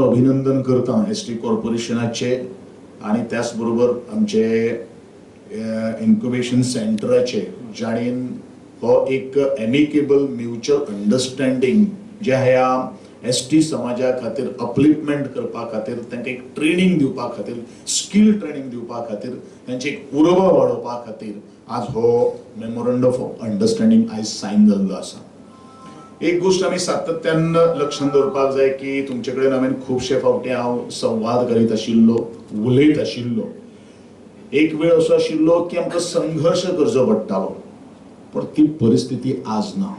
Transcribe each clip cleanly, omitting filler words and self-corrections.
अभिनंदन करता एसटी कॉर्पोरेशनाचे आणि त्याच बरोबर आमचे इन्क्युबेशन सेंटराचे, जाणीन हो एक एमिकेबल म्युच्युअल अंडरस्टँडींग जे ह्या एसटी समाजा खातीर अपलिफ्टमेंट करपा खातीर, तांकां एक ट्रेनींग दिवपा खातीर, स्कील ट्रेनींग दिवपा खातीर, तांची एक उर्बा वाडोवपा खातीर आज हो मेमोरंडम ऑफ अंडरस्टँडींग आयज सायन जाल्लो आसा. एक गोष्ट आमी सातत्यान लक्षात दवरपाक जाय की तुमचे कडेन हांवें खुबशे फावटी हांव संवाद करीत आशिल्लो, उलयत आशिल्लो. एक वेळ असो आशिल्लो की आमकां संघर्श करचो पडटालो, पण ती परिस्थिती आज ना.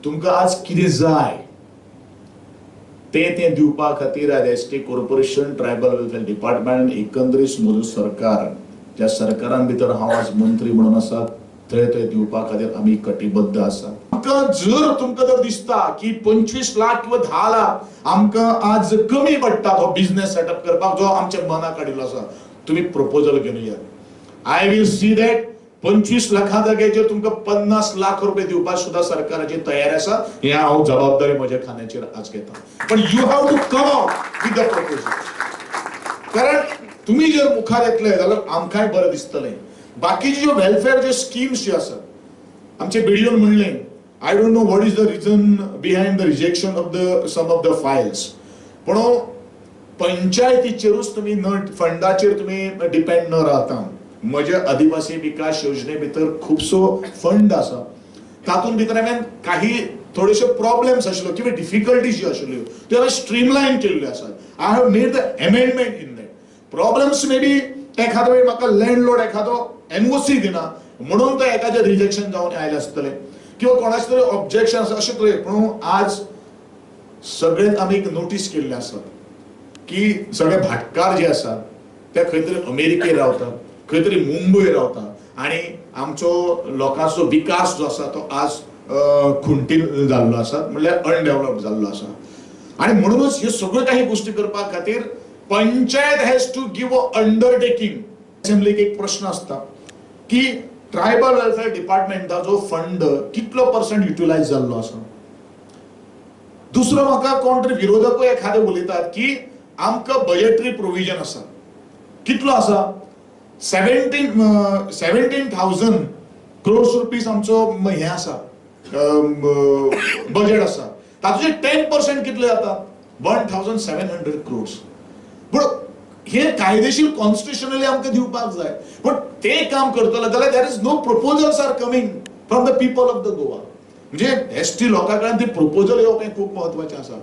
तुमकां आज कितें जाय तें तें दिवपा खातीर आज ST corporation, tribal welfare department, एकंदरीत म्हजो सरकार, ज्या सरकारान भितर हांव आज मंत्री म्हणून आसा, थंय थंय दिवपा खातीर आमी कटिबद्ध आसा. आमकां जर तुमकां जर दिसता की 25 लाख किंवा 10 लाख आमकां आज कमी पडटा हो बिझनेस सेटअप करपाक जो आमच्या मनाक काडिल्लो आसा, तुमी प्रपोजल घेवन येयात. I will see that 25 लाखां जाग्याचेर तुमकां 50 लाख रुपये दिवपाक सुद्दां सरकाराची तयारी आसा. हे हांव जबाबदारी म्हज्या खांद्याचेर आज घेता, पण you have to come out with the proposal, कारण तुम्ही जर मुखार येतले जाल्यार आमकांय बरें दिसतलें. बाकीचे ज्यो वेलफेअर ज्यो स्किम्स ज्यो आसात, आमचे बीडीओन म्हणलें, I don't know what is the reason behind the rejection of the some of the files, पण पंचायतीचेरूच तुमी न फंडाचेर तुमी डिपेंड न रावता. म्हज्या आदिवासी विकास योजने भितर खुबसो फंड आसा. तातूंत भितर हांवें काही थोडेशे प्रॉब्लेम्स आशिल्ल्यो किंवा डिफिकल्टीज ज्यो आशिल्ल्यो त्यो हांवें स्ट्रीमलायन केल्ल्यो आसात. I have made the amendment in that. Problems may be एखादो वेळ म्हाका लँडलॉर्ड एखादो एनओसी दिना म्हणून तो एखादें रिजेक्शन जावन आयलें आसतलें किंवा कोणाचें तरी ऑब्जेक्शन आसा अशें तरेन. पूण आज सगळेच आमी एक नोटीस केल्लें आसा की सगळे भाटकार जे आसात ते खंय तरी अमेरिकेत रावतात, खंय तरी मुंबय रावतात आणि आमचो लोकांचो विकास जो आसा तो आज खुंटीन जाल्लो आसा, म्हणल्यार अनडेव्हलप जाल्लो आसा. आणि म्हणूनच ह्यो सगळ्यो काही गोष्टी करपा खातीर panchayat has to give a undertaking. असेंब्लीक एक प्रश्न आसता की ट्रायबल वेलफेअर डिपार्टमेंटाचो फंड कितलो पर्संट युटिलायज जाल्लो आसा. दुसरो म्हाका कोण तरी विरोधकूय एखादे उलयतात की आमकां बजेटरी प्रोविजन आसा. कितलो आसा? 17,000 crores rupees आमचो हें आसा, बजेट आसा. तातूंचे 10% कितले जाता? 1700 crores. पूण हे कायदेशीर कॉन्स्टिट्युशनली आमकां दिवपाक जाय, पूण ते काम करतले जाल्यार there is no proposals are coming from the people of the Goa. म्हणजे एसटी लोकां कडल्यान ते प्रपोजल येवप हें खूब म्हत्वाचें आसा.